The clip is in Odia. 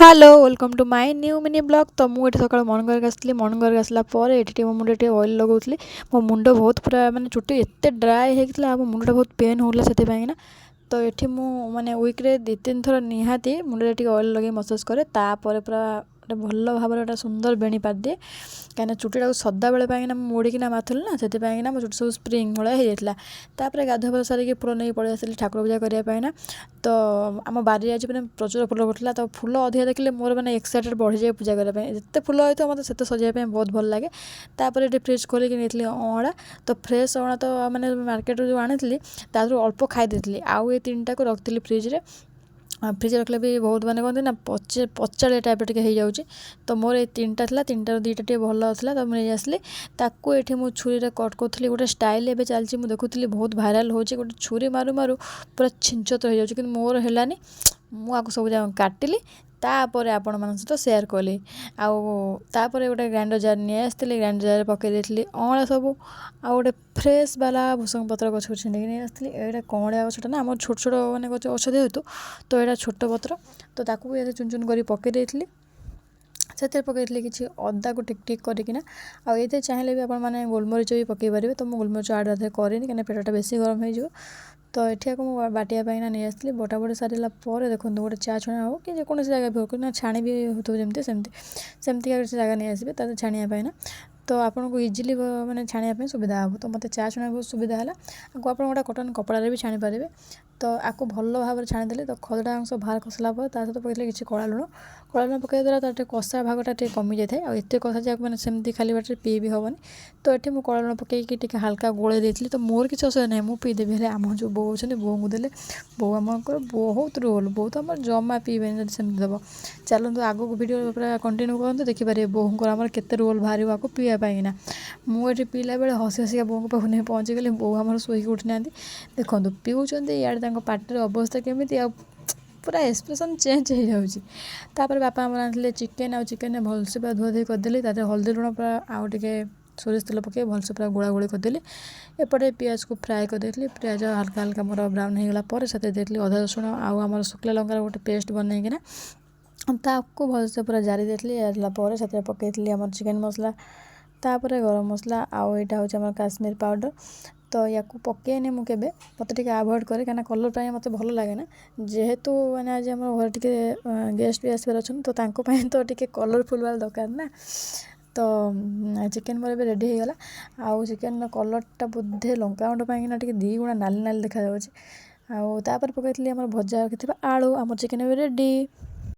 Hello, welcome to my new mini vlog। ତ ମୁଁ ଏଠି ସକାଳୁ ମର୍ଣ୍ଣିଂ ୱାକ୍ ଆସିଥିଲି। ମର୍ଣ୍ଣିଂ ୱାକ୍ ଆସିଲା ପରେ ଏଠି ଟିକେ ମୋ ମୁଣ୍ଡରେ ଟିକେ ଅଏଲ୍ ଲଗାଉଥିଲି। ମୋ ମୁଣ୍ଡ ବହୁତ ପୁରା ମାନେ ଚୁଟି ଏତେ ଡ୍ରାଏ ହେଇଥିଲା ଆଉ ମୋ ମୁଣ୍ଡଟା ବହୁତ ପେନ୍ ହେଉଥିଲା ସେଥିପାଇଁକିନା। ତ ଏଠି ମୁଁ ମାନେ ୱିକ୍ରେ ଦୁଇ ତିନି ଥର ନିହାତି ମୁଣ୍ଡରେ ଟିକେ ଅଏଲ୍ ଲଗେଇ ମସାଜ କରେ। ତାପରେ ପୁରା ଗୋଟେ ଭଲ ଭାବରେ ଗୋଟେ ସୁନ୍ଦର ବେଣୀ ପାରିଦିଏ, କାହିଁକିନା ଚୁଟିଟାକୁ ସଦାବେଳେ ପାଇଁକିନା ମୁଁ ମୋଡ଼ିକିନା ମାରୁଥିଲି ନା, ସେଥିପାଇଁକିନା ମୋ ଚୁଟି ସବୁ ସ୍ପ୍ରିଙ୍ଗ ଭଳିଆ ହେଇଯାଇଥିଲା। ତାପରେ ଗାଧୁଆ ପାଧୁଆ ସାରିକି ଫୁଲ ନେଇକି ପଳେଇ ଆସିଲି ଠାକୁର ପୂଜା କରିବା ପାଇଁନା। ତ ଆମ ବାରିରେ ଆଜି ମାନେ ପ୍ରଚୁର ଫୁଲ ଫୁଟିଥିଲା। ତ ଫୁଲ ଅଧିକା ଦେଖିଲେ ମୋର ମାନେ ଏକ୍ସାଇଟେଡ଼ ବଢ଼ିଯାଏ ପୂଜା କରିବା ପାଇଁ। ଯେତେ ଫୁଲ ହେଇଥିବ, ମୋତେ ସେତେ ସଜେଇବା ପାଇଁ ବହୁତ ଭଲ ଲାଗେ। ତାପରେ ଏଠି ଫ୍ରିଜ୍ ଖୋଲିକି ନେଇଥିଲି ଅଁଳା। ତ ଫ୍ରେଶ୍ ଅଁଳା ତ ମାନେ ମାର୍କେଟରୁ ଯେଉଁ ଆଣିଥିଲି, ତା ଦେହରୁ ଅଳ୍ପ ଖାଇ ଦେଇଥିଲି ଆଉ ଏ ତିନିଟାକୁ ରଖିଥିଲି ଫ୍ରିଜ୍ରେ। ଫ୍ରିଜ୍ରେ ରଖିଲେ ବି ବହୁତ ମାନେ କହନ୍ତି ନା ପଚେ ପଚାଳିଆ ଟାଇପ୍ର ଟିକେ ହେଇଯାଉଛି। ତ ମୋର ଏଇ ତିନିଟା ଥିଲା, ତିନିଟାରୁ ଦୁଇଟା ଟିକେ ଭଲ ଥିଲା, ତ ମୁଁ ନେଇ ଆସିଲି। ତାକୁ ଏଠି ମୁଁ ଛୁରୀରେ କଟ୍ କରୁଥିଲି। ଗୋଟେ ଷ୍ଟାଇଲ୍ ଏବେ ଚାଲିଛି, ମୁଁ ଦେଖୁଥିଲି ବହୁତ ଭାଇରାଲ୍ ହେଉଛି। ଗୋଟେ ଛୁରୀ ମାରୁ ମାରୁ ପୁରା ଛିନଛତ୍ର ହେଇଯାଉଛି, କିନ୍ତୁ ମୋର ହେଲାନି। ମୁଁ ଆକୁ ସବୁ ଯାକ କାଟିଲି, ତାପରେ ଆପଣମାନଙ୍କ ସହିତ ସେୟାର କଲି। ଆଉ ତାପରେ ଗୋଟେ ଗ୍ରାଇଣ୍ଡର ଜାର୍ ନେଇ ଆସିଥିଲି। ଗ୍ରାଇଣ୍ଡର ଜାର୍ରେ ପକାଇ ଦେଇଥିଲି ଅଁଳା ସବୁ ଆଉ ଗୋଟେ ଫ୍ରେଶ୍ ବାଲା ଭୃସଙ୍ଗ ପତ୍ର ଗଛକୁ ଛିଣ୍ଡେଇକି ନେଇ ଆସିଥିଲି। ଏଇଟା କଅଁଳିଆ ଗଛଟା ନା, ଆମର ଛୋଟ ଛୋଟ ମାନେ ଗଛ ଗଛ ଯେହେତୁ, ତ ଏଇଟା ଛୋଟ ପତ୍ର, ତ ତାକୁ ବି ଏଥିରେ ଚୁନ ଚୁନ କରି ପକାଇ ଦେଇଥିଲି। ସେଥିରେ ପକାଇଥିଲି କିଛି ଅଦାକୁ ଟିକ୍ ଟିକ୍ କରିକିନା। ଆଉ ଏଥିରେ ଚାହିଁଲେ ବି ଆପଣମାନେ ଗୋଲମରିଚ ବି ପକାଇ ପାରିବେ। ତ ମୁଁ ଗୋଲମରିଚ ଆଡ଼୍ ଏଥିରେ କରିନି, କାହିଁକିନା ପେଟଟା ବେଶୀ ଗରମ ହେଇଯିବ। ତ ଏଠି ଆକୁ ମୁଁ ବାଟିବା ପାଇଁନା ନେଇ ଆସିଥିଲି। ବଟା ବଟି ସାରିଲା ପରେ ଦେଖନ୍ତୁ, ଗୋଟେ ଚା ଛଣା ହେଉ କି ଯେକୌଣସି ଜାଗା ବି ହେଉ ନା, ଛାଣି ବି ହେଉଥିବ ଯେମିତି, ସେମିତି ସେମିତିକା କିଛି ଜାଗା ନେଇ ଆସିବେ ତାକୁ ଛାଣିବା ପାଇଁନା। ତ ଆପଣଙ୍କୁ ଇଜିଲି ମାନେ ଛାଣିବା ପାଇଁ ସୁବିଧା ହେବ। ତ ମୋତେ ଚା ଛାଣିବା ବହୁତ ସୁବିଧା ହେଲା। ଆକୁ ଆପଣ ଗୋଟେ କଟନ୍ କପଡ଼ାରେ ବି ଛାଣିପାରିବେ। ତ ଆକୁ ଭଲ ଭାବରେ ଛାଣିଦେଲି। ତ ଖଦଡ଼ା ଅଂଶ ବାହାର କରିସାରିଲା ପରେ ତା ସହିତ ପକାଇଥିଲି କିଛି କଳା ଲୁଣ। କଳା ଲୁଣ ପକାଇବା ଦ୍ୱାରା ତାର ଟିକେ କଷା ଭାଗଟା ଟିକେ କମିଯାଇଥାଏ। ଆଉ ଏତେ କଷା ଯାକୁ ମାନେ ସେମିତି ଖାଲି ପାଟିରେ ପିଇ ବି ହେବନି। ତ ଏଠି ମୁଁ କଳା ଲୁଣ ପକାଇକି ଟିକେ ହାଲକା ଗୋଳେଇ ଦେଇଥିଲି। ତ ମୋର କିଛି ଅସୁବିଧା ନାହିଁ, ମୁଁ ପିଇଦେବି। ହେଲେ ଆମ ଯେଉଁ ବୋଉ ଅଛନ୍ତି, ବୋଉଙ୍କୁ ଦେଲେ ବୋଉ ଆମଙ୍କର ବହୁତ ରୋଲ୍। ବୋଉ ତ ଆମର ଜମା ପିଇବେନି ଯଦି ସେମିତି ଦେବ। ଚାଲନ୍ତୁ, ଆଗକୁ ଭିଡ଼ିଓ ପୁରା କଣ୍ଟିନ୍ୟୁ କରନ୍ତୁ, ଦେଖିପାରିବେ ବୋଉଙ୍କର ଆମର କେତେ ରୋଲ୍ ବାହାରିବ ଆକୁ ପିଇବା ପାଇଁକିନା। ମୁଁ ଏଠି ପିଇଲା ବେଳେ ହସି ହସିକା ବୋଉଙ୍କ ପାଖକୁ ନେଇ ପହଞ୍ଚିଗଲି। ବୋଉ ଆମର ଶୋଇକି ଉଠିନାହାନ୍ତି। ଦେଖନ୍ତୁ, ପିଉଛନ୍ତି, ଇଆଡ଼େ ତାଙ୍କ ପାଟିର ଅବସ୍ଥା କେମିତି ଆଉ ପୁରା ଏକ୍ସପ୍ରେସନ୍ ଚେଞ୍ଜ ହେଇଯାଉଛି। ତାପରେ ବାପା ଆମର ଆଣିଥିଲେ ଚିକେନ୍। ଆଉ ଚିକେନ୍ ଭଲସେ ପୁରା ଧୁଆ ଧୁଇ କରିଦେଲି। ତା ଦେହରେ ହଳଦୀ, ଲୁଣ ପୁରା ଆଉ ଟିକେ ସୋରିଷ ତେଲ ପକାଇ ଭଲସେ ପୁରା ଗୋଳା ଗୋଳି କରିଦେଲି। ଏପଟେ ପିଆଜକୁ ଫ୍ରାଏ କରିଦେଇଥିଲି। ପିଆଜ ହାଲକା ହାଲକା ମୋର ବ୍ରାଉନ୍ ହେଇଗଲା ପରେ ସେଥିରେ ଦେଇଥିଲି ଅଦା, ରସୁଣ ଆଉ ଆମର ଶୁଖିଲା ଲଙ୍କାର ଗୋଟେ ପେଷ୍ଟ ବନେଇକିନା। ତାକୁ ଭଲସେ ପୁରା ଜାରି ଦେଇଥିଲି। ଜାରିଲା ପରେ ସେଥିରେ ପକାଇଥିଲି ଆମର ଚିକେନ୍ ମସଲା, ତାପରେ ଗରମ ମସଲା ଆଉ ଏଇଟା ହେଉଛି ଆମର କାଶ୍ମୀର ପାଉଡ଼ର। ତ ୟାକୁ ପକାଏନି ମୁଁ କେବେ, ମୋତେ ଟିକେ ଆଭଏଡ଼ କରେ, କାହିଁକିନା କଲର୍ ପାଇଁ ମୋତେ ଭଲ ଲାଗେ ନା। ଯେହେତୁ ମାନେ ଆଜି ଆମ ଘରେ ଟିକେ ଗେଷ୍ଟ ବି ଆସିବାର ଅଛନ୍ତି, ତ ତାଙ୍କ ପାଇଁ ତ ଟିକେ କଲରଫୁଲ୍ ବାଲା ଦରକାର ନା। ତ ଚିକେନ୍ ମୋର ଏବେ ରେଡ଼ି ହେଇଗଲା। ଆଉ ଚିକେନ୍ର କଲର୍ଟା ବୋଧେ ଲଙ୍କାଗୁଣ୍ଡ ପାଇଁକିନା ଟିକେ ଦୁଇ ଗୁଣା ନାଲି ନାଲି ଦେଖାଯାଉଛି। ଆଉ ତାପରେ ପକାଇଥିଲି ଆମର ଭଜା ରଖିଥିବା ଆଳୁ। ଆମର ଚିକେନ୍ ଏବେ ରେଡ଼ି।